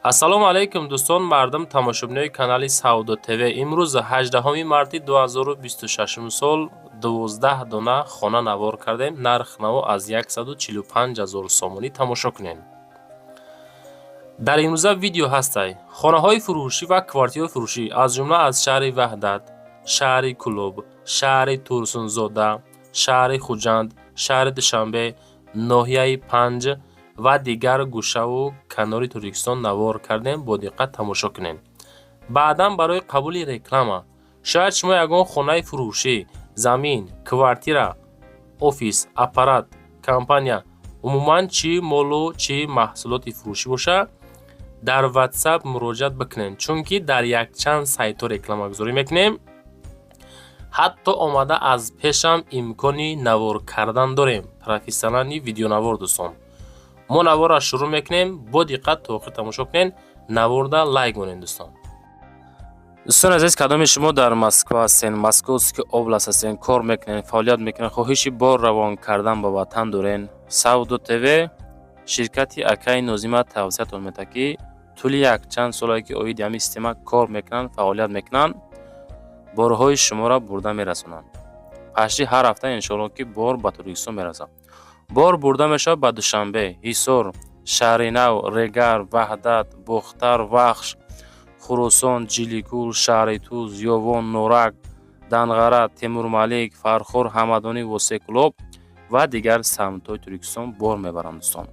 Ассалому алайкум, дӯстон, мардум, тамошобинои канали Савдо ТВ. Имрӯз, 18 марти 2026 сол, 12 дона хона навор кардем. Нарх наво аз 145 ҳазор сомонӣ. Тамошо кунем. Дар имрӯза видео ҳастай хонаҳои фурӯшӣ ва квартираҳои фурӯшӣ, аз ҷумла аз шаҳри Ваҳдат, шаҳри Кӯлоб, шаҳри Турсунзода, шаҳри Хуҷанд, шаҳри Душанбе, ноҳияи Панҷ ва дигар гӯшаву канори Тоҷикистон навор кардем. Бо диққат тамошо кунем. Баъдан барои қабули реклама, шояд шумо ягон хонаи фурӯшӣ, замин, квартира, офис, аппарат, компания, умуман чӣ молу чӣ маҳсулоти фурӯшӣ боша, дар WhatsApp муроҷиат бикунед, чунки дар якчанд сайтҳо рекламагузорӣ мекунем, ҳатто омада аз пешам имкони навор кардан дорем, профессиональный видеонавор. Дӯстон, мо наворро шурӯъ мекунем. Бо диққат то охир тамошо кунед, наворда лайк монед. Дӯстон, дӯстони азиз, кадоми шумо дар Москва ҳастен, Московский область ҳастен, кор мекунед, фаъолият мекунед, хоҳиши бор равон кардан ба ватан дорен, Савдо ТВ, ширкати акаи Нозима тавсиятон медиҳад, ки тӯли якчанд солае ки оиди ҳамин система кор мекунанд, фаъолият мекунанд, борҳои шуморо бурда мерасонанд. Пашти ҳар ҳафта, иншоалло, ки бор ба Тоҷикистон мерасад. Бор бурда мешавад ба Душанбе, Ҳисор, Шаҳринав, Регар, Ваҳдат, Бохтар, Вахш, Хуросон, Ҷиликул, шаҳри Туз, Ёвон, Норак, Данғара, Темурмалик, Фархор, Ҳамадонӣ, Восеъ, Кӯлоб ва дигар самтҳои Тоҷикистон бор мебаранд. Дӯстон,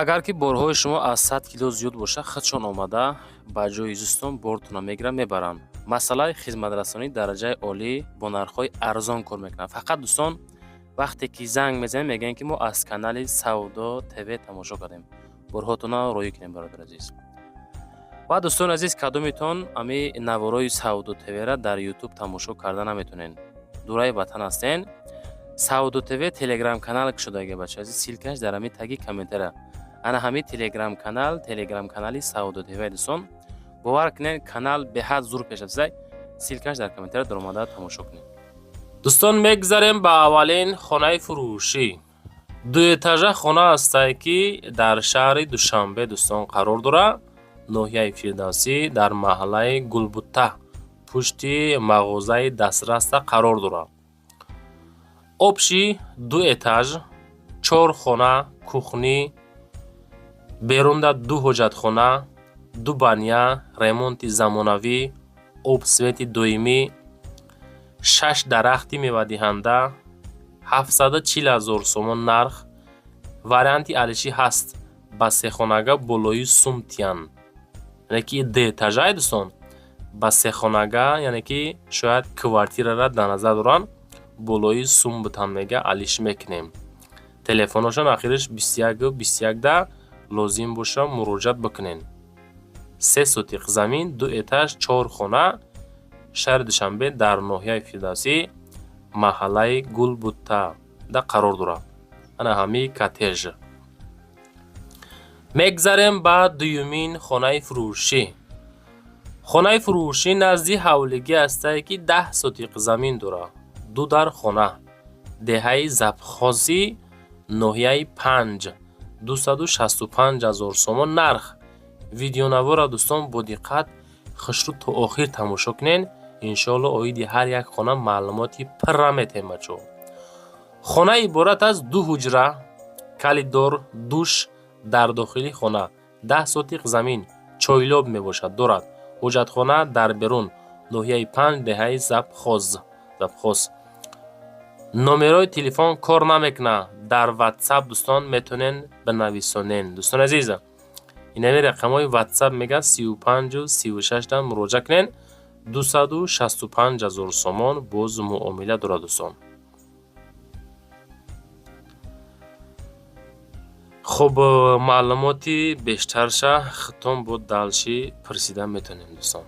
агар ки борҳои шумо аз 100 кило зиёд бошад, худшон омада ба ҷои зистон бортонро мегиранд, мебаранд. Масъалаи хизматрасонии дараҷаи олӣ, бо нархҳои арзон кор мекунанд. Фақат, дӯстон, вақте ки занг мезанем, мегӯем, ки мо аз канали Савдо ТВ тамошо кардем, борҳотонро роҳӣ кунем. Бародари азиз ва дӯстони азиз, кадомитон ами наворои Савдо ТВра дар Ютуб тамошо карда наметонен, дураи ватан ҳастен, Савдо ТВ телеграм канал кушодаги, бача азиз, ссылка ш дар ҳами таги комментария. Ана ҳами телеграм канал, телеграм канали Савдо ТВ. Дӯстон, бовар кунед, канал беҳад зур пеш рафтаи. Ссылка ш дар комментария, даромада тамошо кунед. Дӯстон, мегузарем ба аввалин хонаи фурӯшӣ. Дуэтажа хона ҳастае, ки дар шаҳри Душанбе, дӯстон, қарор дорад, ноҳияи Фирдавсӣ, дар маҳаллаи Гулбута, пушти мағозаи дастраста қарор дорад. Общий ду этаж, чор хона, кухня, берунда ду ҳоҷатхона, ду баня, ремонти замонавӣ, об, свет и доимӣ, шаш дарахти мевадиҳанда, 740 000 сомон нарх, варианти алишӣ ҳаст, ба сехонага болои сумтиян, яъне ки дуэтажае, дӯстон, ба сехонага, яъне ки шояд квартирара дар назар доранд, болои сум бутан мега, алиш мекунем. Телефоношон ахираш 21 21-да, лозим боша, муроҷиат бикунед. 3 сотих замин, ду этаж, чор хона, шаҳри Душанбе, дар ноҳияи Фирдавсӣ, маҳаллаи Гулбуттада қарор дорад. Ана ҳамин коттедж. Мегзарем ба дуюмин хонаи фурӯшӣ. Хонаи фурӯшӣ назди ҳавлигӣ ҳастае, ки 10 сотиқ замин дорад, ду дар хона, деҳаи Забхозӣ, ноҳияи Панҷ, 265 000 сомон нарх. Видеонавора, дӯстон, бо диққат хушрӯ то охир тамошо кунед. Иншоалло, оиди ҳар як хона маълумоти пурра метаҳем, бачаҳо. Хона иборат аз ду ҳуҷра, коридор, душ дар дохили хона, 10 сотиқ замин, чойлоб мебошад, дорад ҳоҷатхона дар берун, ноҳияи Панҷ, деҳаи Забхоз. Номерои телефон кор намекунад. Дар Ватсап, дӯстон, метавонед бинависонед. Дӯстони азиз, инами рақамҳои Ватсап мегӯяд, 35-у 36-да муроҷиат кунед. 265 000 сомон, боз муомила дорад, дӯстон. Хуб, маълумоти бештарша худтон бо дальше пурсида метавонем, дӯстон.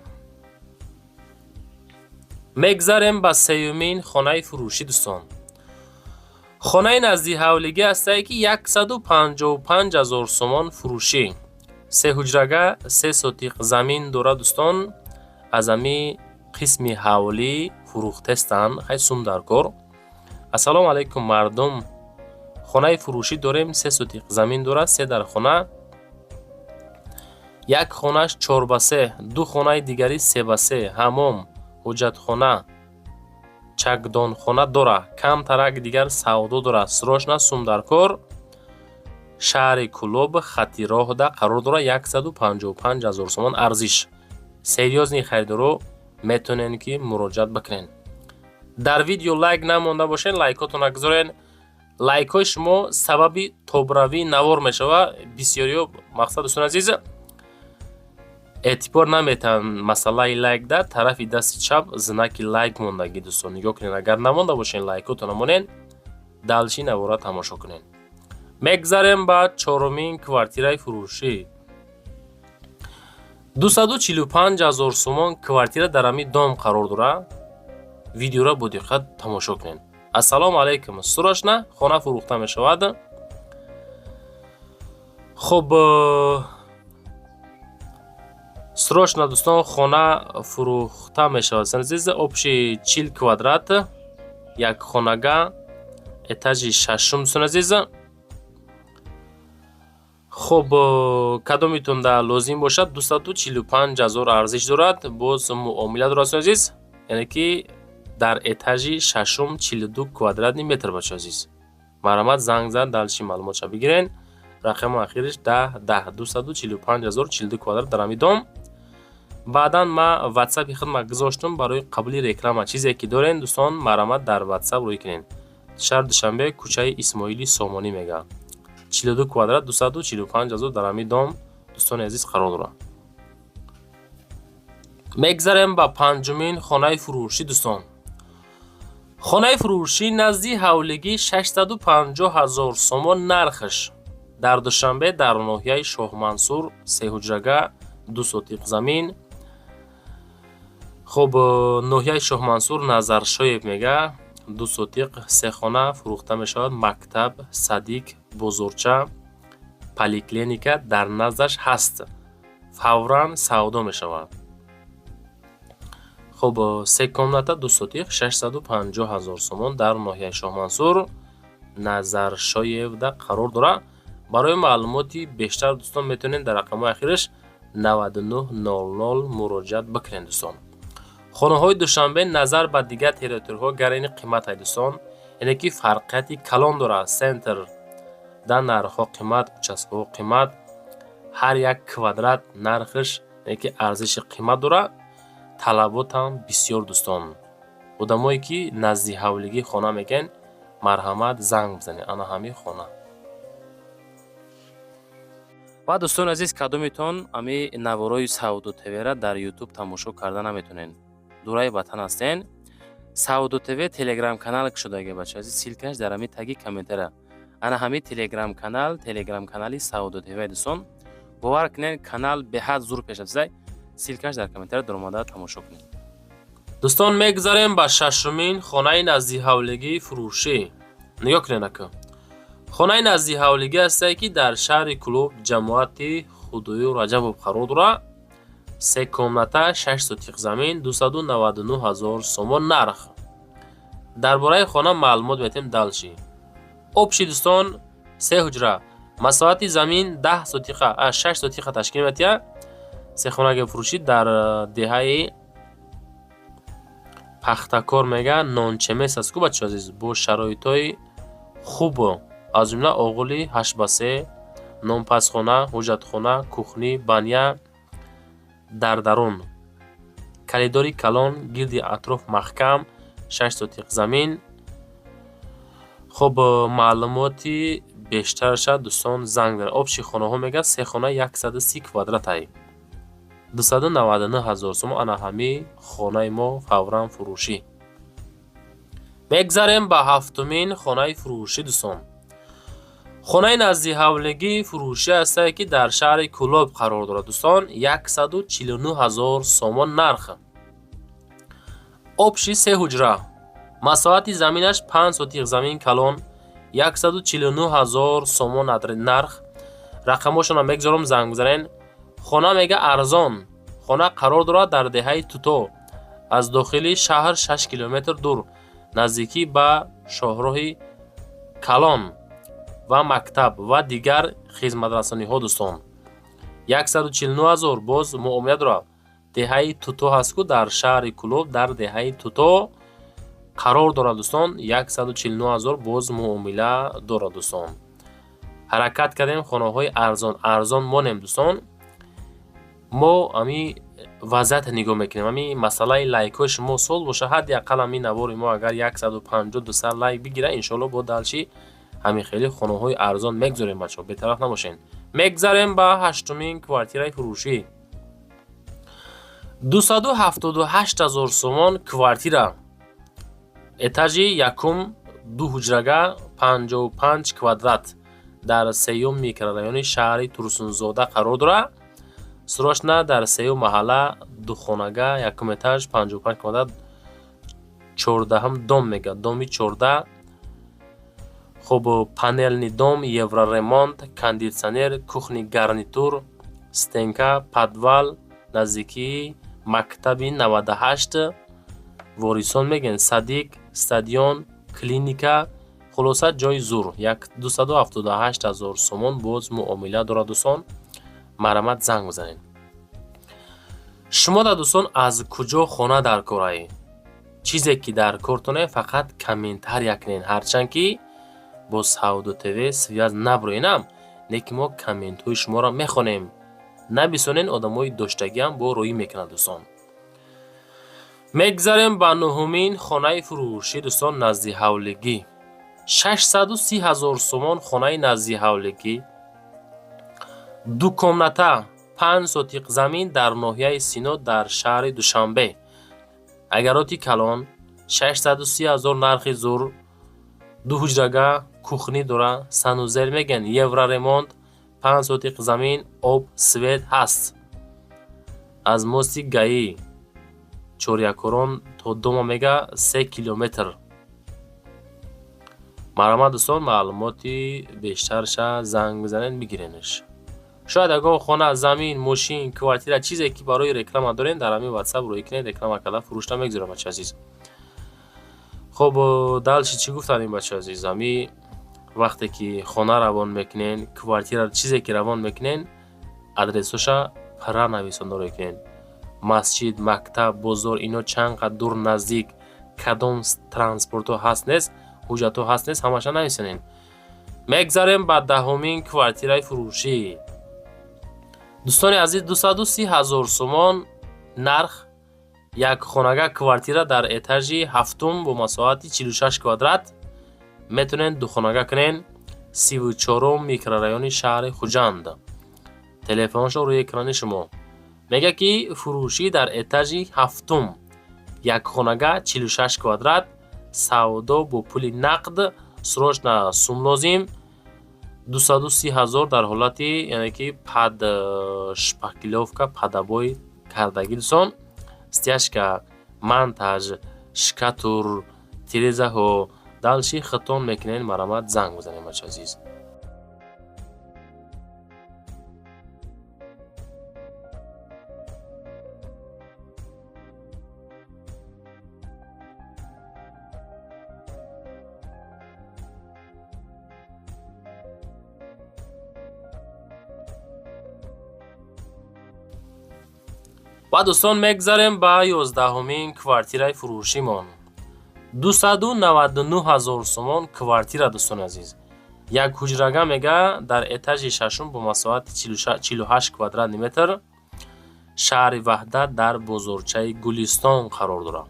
Мегзарем ба сеюмин хонаи фурӯшӣ, дӯстон. Хонаи назди ҳавлигӣ ҳастае, ки 155 000 сомон фурӯшӣ, се ҳуҷрага, 3 сотиқ замин дорад. Дӯстон, аз ҳами қисми ҳавлӣ фурӯхтестанд, хай сум дар кор. Ассалому алайкум, мардум, хонаи фурӯшӣ дорем, 3 сотиқ замин дорад, се дар хона. Як хонаш 4 ба 3, ду хонаи дигарӣ 3 ба 3, ҳаммом, ҳоҷатхона, чакдонхона дора. Камтарак дигар савдо дорад. Срочно сум дар кор. Шаҳри Кӯлоб, хати роҳда қарор дорад. 155 000 сомон арзиш. Серьёзный харидоро метавонед, ки муроҷиат бикунед. Дар видео лайк намонда бошед, лайкотонро гузоред. Лайкҳои шумо сабаби тобравии навор мешавад. Бисёриҳо, мақсад, дӯстони азиз, эътибор наметиҳанд масъалаи лайк. Да тарафи дасти чап знаки лайк мондагӣ, дӯстон, нигоҳ кунед. Агар намонда бошед, лайкотонро монед, дальше навора тамошо кунед. Мегзарем ба чорумин квартираи фурӯшӣ. 245 000 сомон квартира дар ҳамин дом қарор дорад. Видеоро бо диққат тамошо кунед. Ассалому алайкум, срочно хона фурӯхта мешавад. Хуб, срочно, дӯстон, хона фурӯхта мешавад. Азиз, общий 40 квадрат, як хонага, этажи шашум, дӯстони азиз. Хуб, кадомитонда лозим бошад, 245 000 арзиш дорад, боз муомила дорад, дӯстони азиз. Яъне ки дар этажи шашум, 42 квадратный метр. Бачаи азиз, марҳамат, занг зад, дальше маълумотша бигирен. Рақами ахириш 10 10. 245 000, 42 квадрат дар ҳамин дом. Баъдан ман ватсапи хидмат гузоштум барои қабули реклама. Чизе ки дорен, дӯстон, марҳамат, дар ватсап рӯй кунед. Шаҳри Душанбе, кӯчаи Исмоили Сомонӣ мега, 42 квадрат, 245 000 дар ҳамин дом, дӯстони азиз, қарор дорад. Мегзарем ба панҷумин хонаи фурӯшӣ, дӯстон. Хонаи фурӯшӣ назди ҳавлигӣ, 650 000 сомон нархаш. Дар Душанбе, дар ноҳияи Шоҳмансур, сеҳуҷрага, 2 сотиқ замин. Хуб, ноҳияи Шоҳмансур, Назаршоев мега, 2 сотиқ, се хона фурӯхта мешавад. Мактаб, садик, бозорча, поликлиника дар наздаш ҳаст. Фавран савдо мешавад. Хуб, се комната, 2 сотиқ, 650 000 сомон, дар ноҳияи Шоҳмансур, Назаршоевда қарор дорад. Барои маълумоти бештар, дӯстон, метавонед дар рақамҳои ахираш 9900 муроҷиат бикунед. Дӯстон, хонаҳои Душанбе назар ба дигар территорияҳо гарани қимат ай, дӯстон, яъне ки фарқияти калон дорад. Центр да нархҳо қимат, участкаҳо қимат, ҳар як квадрат нархаш, яъне ки арзиши қимат дорад. Талаботам бисёр, дӯстон. Одамое ки назди ҳавлигӣ хона мегӯянд, марҳамат, занг бизанед. Ана ҳамин хона. Ва, дӯстони азиз, кадометон ами наворои Савдо ТВ-ра дар Ютуб тамошо карда наметонед, дураи ватан ҳастен, Савдо ТВ телеграм канал кушодаги, бача азиз, ссылкаш дар ҳамин таги комментария. Ана ҳамин телеграм канал, телеграм канали Савдо ТВ. Дӯстон, бовар кунед, канал беҳад зур пешрафтаи. Ссылкаш дар комментария, даромада тамошо кунед. Дӯстон, мегузарем ба шашумин хонаи наздиҳавлигии фурӯшӣ. Нигоҳ кунед, ака, хонаи наздиҳавлигӣ ҳастае, ки дар шаҳри Кӯлоб, ҷамоати Худоёр Раҷабов қарор дорад. Се комната, 6 сотиқ замин, 299 000 сомон нарх. Дар бораи хона маълумот метем дальше. Общий, дӯстон, се ҳуҷра, масоҳати замин 10 сотиқа, 6 сотиқа ташкил метиҳад. Сехонаги фурӯшӣ дар деҳаи Пахтакор мега, нончемес аст ку, бачаҳо азиз, бо шароитҳои хуб, аз ҷумла оғули 8 ба 3, нонпазхона, ҳоҷатхона, кухня, баня дар дарун, калидори калон, гирди атроф маҳкам, 6 сотиқ замин. Хуб, маълумоти бештараша, дӯстон, занг занед. Общий хонаҳо мега, се хона 130 квадратай, 299 000 сомон. Ана ҳамин хонаи мо фавран фурӯшӣ. Мегзарем ба ҳафтумин хонаи фурӯшӣ, дӯстон. Хонаи наздиҳавлигии фурӯшӣ ҳастае, ки дар шаҳри Кӯлоб қарор дорад. Дӯстон, 149 000 сомон нарх. Общий се ҳуҷра, масоҳати заминаш 5 сотиқ замин калон, 149 000 сомон нарх. Рақамҳошонро мегузорам, занг бизанед. Хона мега арзон. Хона қарор дорад дар деҳаи Туто, аз дохили шаҳр 6 километр дур, наздикӣ ба шоҳроҳи калон ва мактаб ва дигар хизматрасониҳо. Дӯстон. 149 ҳазор боз муомила дорад. Деҳаи Туто ҳаст ку, дар шаҳри Кӯлоб, дар деҳаи Туто қарор дорад, дӯстон. 149 ҳазор боз муомила дорад, дӯстон. Ҳаракат кардем, хонаҳои арзон арзон монем, дӯстон. Мо ами вазъиятро нигоҳ мекунем. Ами масъалаи лайкҳои шумо сол боша, ҳадди ақал ами навори мо агар 150, 200 лайк бигира, иншоалло бо дальше ҳамин хели хонаҳои арзон мегзорем, бачаҳо, бетараф набошед. Мегзарем ба ҳаштумин квартираи фурӯшӣ. 278 ҳазор сомон квартира, этажи якум, ду ҳуҷрага, 55 квадрат, дар сеюм микрорайони шаҳри Турсунзода қарор дорад. Срочно дар сеюм маҳалла, духонага, якум этаж, 55 квадрат, 14-ҳам дом мегӯяд, доми 14. Хуб, панельный дом, евроремонт, кондитсионер, кухонный гарнитур, стенка, подвал, наздикии мактаби 98 Ворисон мегӯянд, садик, стадион, клиника, хулоса, ҷои зур. 278 ҳазор сомон боз муомила дорад, дӯстон, марҳамат, занг бизанед. Шумо да, дӯстон, аз куҷо хона дар корае, чизе ки дар кортоне, фақат комментария кунед. Ҳарчанд ки бо Савдо ТВ связь набуроенам, лекин мо комментҳои шуморо мехонем. Набисонен, одамои доштагиам бо роӣ мекунад, дӯстон. Мегзарем ба нуҳумин хонаи фурӯшӣ, дӯстон. Назди ҳавлигӣ, 630 ҳазор сомон хонаи назди ҳавлигӣ, ду комната, 5 сотиқ замин, дар ноҳияи Сино, дар шаҳри Душанбе. Агароти калон, 630 ҳазор нархи зур, ду ҳуҷрага, кухня дора, санузел мегӯянд, евроремонт, 5 сотиқ замин, об, свет ҳаст. Аз мости ГАИ чорякорон то дома мега 3 километр. Марҳамат, дӯстон, маълумоти бештарша занг бизанед, бигиренаш. Шояд ягон хона, замин, мошин, квартира, чизе ки барои реклама дорем, дар ҳамин Ватсап рӯӣ кунед, реклама карда, фурӯшта мегузорам, бача азиз. Хуб, дальше чӣ гуфтан ин, бача азиз? Ами вақте ки хона равон мекунен, квартира, чизе ки равон мекунен, адресоша пурра нависонда рӯй кунед: масҷид, мактаб, бозор, ино чанд қад дур, наздик, кадом транспортҳо ҳаст, нест, ҳуҷҷатҳо ҳаст, нест, ҳамаша нависонед. Мегзарем ба 10-умин квартираи фурӯшӣ, дӯстони азиз. 230 ҳазор сомон нарх, як хонага, квартира дар этажи ҳафтум бо масоҳати 46 квадрат, метавонед духонага кунед, 34-ум микрорайони шаҳри Хуҷанд. Телефоншо рӯи экрани шумо. Мегӯяд, ки фурӯшӣ дар этажи ҳафтум, як хонага, 46 квадрат, савдо бо пули нақд, срочно сум лозим, 230 ҳазор, дар ҳолати, яъне ки под шпаклёвка, под обои кардагӣ, дӯстон. Стяжка, монтаж, шкатур, тирезаҳо. Дальше хитон мекунед, марҳамат, занг бизанед, бача азиз. Ва, дӯстон, мегзарем ба 11-умин квартираи фурӯшимон. 299 ҳазор сомон квартира, дӯстони азиз, як ҳуҷрага, мега, дар этажи шашум бо масоҳати 48 квадратный метр, шаҳри Ваҳдат, дар бозорчаи Гулистон қарор дорад.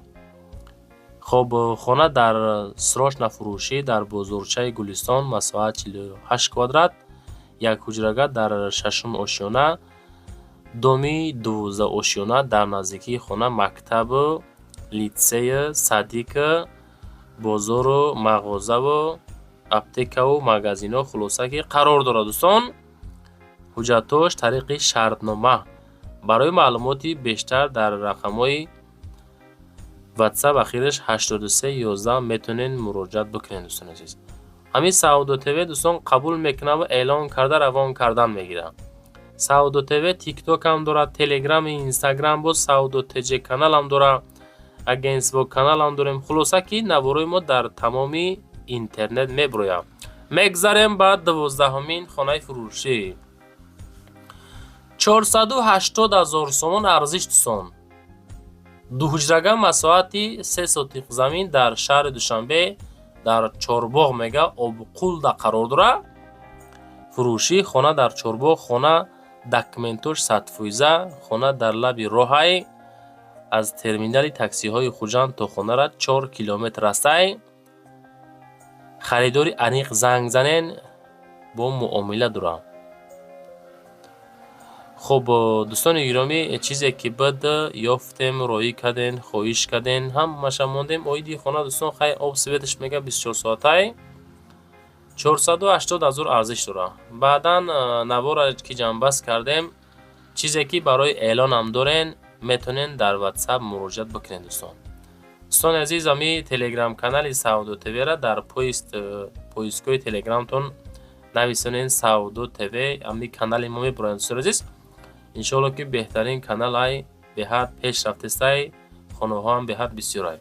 Хоб, хона дар срочно фурӯшӣ, дар бозорчаи Гулистон, масоҳат 48 квадрат, як ҳуҷрага, дар шашум ошёна, доми 12 ошёна. Дар наздикии хона мактабу литсею садику бозору мағозаву аптекаву магазинҳо, хулоса, ки қарор дорад, дӯстон. Ҳуҷҷатҳош тариқи шартнома. Барои маълумоти бештар дар рақамҳои Ватсап, ахираш 83 11, метавонед муроҷиат бикунед, дӯстони азиз. Ҳамин Савдо ТВ, дӯстон, қабул мекунад ва эълон карда, равон кардан мегирад. Савдо ТВ Тиктокам дорад, Телеграм, Инстаграм, боз Савдо ТЖ каналам дорад, агентство каналам дорем. Хулоса, ки наворои мо дар тамоми интернет мебурояд. Мегзарем ба 12-умин хонаи фурӯшӣ. 480 ҳазор сомон арзиш, дӯстон. Дуҳуҷрага, масоҳати 3 сотих замин, дар шаҳри Душанбе, дар Чорбоғ мега, Обқулда қарор дорад. Фурӯшӣ хона дар Чорбоғ, хона документош 100%, хона дар лаби роҳай, аз терминали таксиҳои Хуҷанд то хонара 4 километр астай. Харидори аниқ занг занен, бо муомила дорам. Хуб, дӯстони гиромӣ, чизе ки буд, ёфтем, роӣ кардем, хоҳиш кардем, ҳамаша мондем. Оиди хона, дӯстон, хай, об, светаш мега 24 соатай, 480 ҳазор арзиш дорад. Баъдан навора ки ҷамъбаст кардем, чизе ки барои эълонам дорен, метавонен дар Ватсап муроҷиат бикунед, дӯстон. Дӯстони азиз, ами телеграм-канали Савдо ТВ-ра дар поискҳои телеграмтон нависонед «Савдо ТВ», ами канали мо мебурояд. Дӯстони азиз, иншоалло, ки беҳтарин канал ай, беҳад пеш рафтестай, хонаҳоам беҳад бисёрай.